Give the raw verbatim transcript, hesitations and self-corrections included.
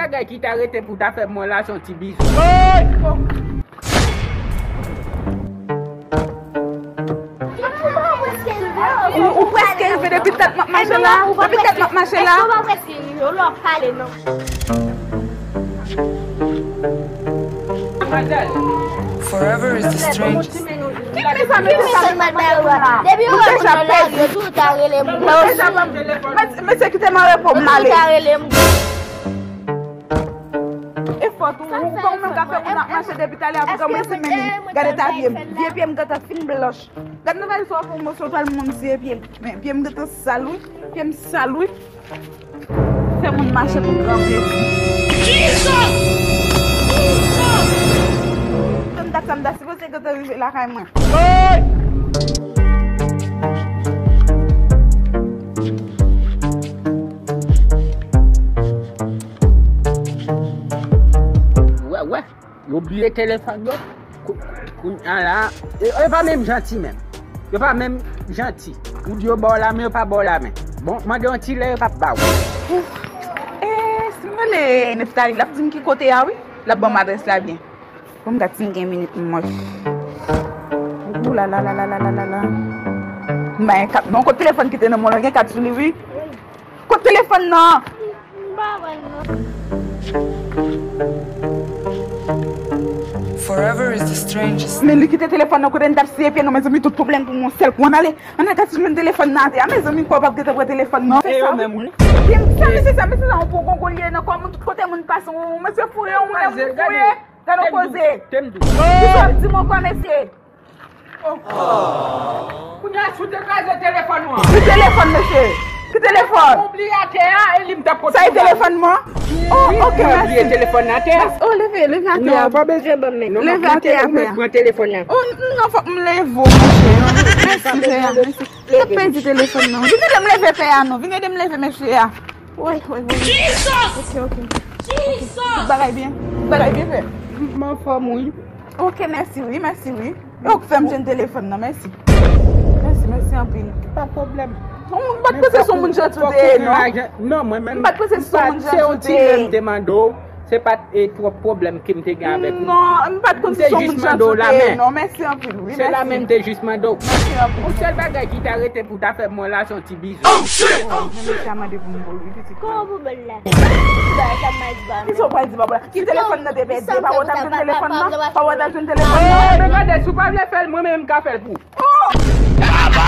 Bagay ki ta rete pou ta fè mwen la se yon ti bizou. Ou, ou prèske rive depi tèt m ap mache la. Depi tèt m ap mache la. Èske w pa prèske rive? Ou lè w pale non. Forever is the strangest. Ki mezanmi, ki sa m ap fè la? Depi ou wè moun nan lari, yo tou ta rele m. Mesye, kite m an repo, m ale. Ou ta rele m. E fòt ou, ou pa ou menm ka fè moun ap mache depi talè a pou gade mwen si men gade ta pye m. Vye pye m gentan fin blanch. Gad nan valiz ou a fè yon moso pral moun si e pye m. Men pye m gentan sal wi. Pye m sal wi. Fè moun mache pou gran plezi. Tann dat sa m ta sipoze gentan rive lakay mwen. Wè, wè. Yo bliye telefòn yo. Kou-, kounye a la, yo, yo pa menm janti menm. Yo pa menm janti. Ou di yo ba w lamen, yo pa ba w lamen. Bon, mande yon ti lè, yo p ap ba w. E, si m rele Neftali, l ap di m ki kote a wi. L ap ban m adrès la byen. Bon, m gad si m gen minit m mwen. Ou la la la la la la la la. M bay kat non, kot telefòn ki te nan men w lan, gen kat sou li wi. Kot telefòn nan? M pa wè l non. Forever is the strangest. Men li kite telefòn nan kote n t ap siye pye nou, mezanmi, tout pwoblèm pou mwen sèl kou. Ann ale, ann ale gad si jwenn telefòn nan atè a, mezanmi, kwa w p ap gentan pran telefòn nan. E yo menm wi. Sa, mesye sa, mesye sa, yon pwogongolye nan kò moun, tout kote moun pase, yon mesye fouye, yon moun fouye. Gade yon koze. Kisa w ap di m ankò, mesye? Kounye a, si w te kraze telefòn ou an. Ki telefòn, mesye? Ki telefòn? Ou bliye atè a, e li m t ap pote. Sa e telefòn mwen? Oh, ok, mèsi. Bliye telefòn nan atè a. Oh, leve, leve atè a. Non, pa bezwen ban m. Leve atè a, frè. Pran telefòn nan. Oh, non, fòk m leve w, monchè. Mèsi, frè. Mèsi. Ou t ap pèdi telefòn nan. Vin ede m leve pè a, non. Vin ede m leve mesye a. Woy, woy, woy. Jesus! Ok, ok. Jesus! Tout bagay byen? Tout bagay byen, frè? M anfòm, wi. Ok, mèsi, wi, mèsi, wi. E ou k fè m jwenn telefòn nan, mèsi. Mèsi, mèsi anpil. Pa pwoblèm. M pa t panse se yon moun janti w te ye, non. Non, mwen menm. M pa t panse se yon moun janti w te ye. Se yon ti lè m te mande w. Se pa t, e, twòp pwoblèm ke m te gen avèk ou. Non, m pa t konn si se yon moun janti w te ye, non. Mèsi anpil, wi, mèsi. Se lamen m te jis mande w. Mèsi anpil. Yon sèl bagay ki ta rete pou ta fè mwen la, se yon ti bizou. Oh, shit! Oh, men mesye a mande pou m ba w, wi, pitit. Kòman pou bèl la? Kisa w pral di baba la? Ki telefòn nan te pèdi? Pa wè w t ap jwenn telefòn nan? Pa wè w t ap jwenn telefòn nan? Oh, men gade, si w pa vle fè l, mwen menm m ka fè l pou ou. Oh! Baba!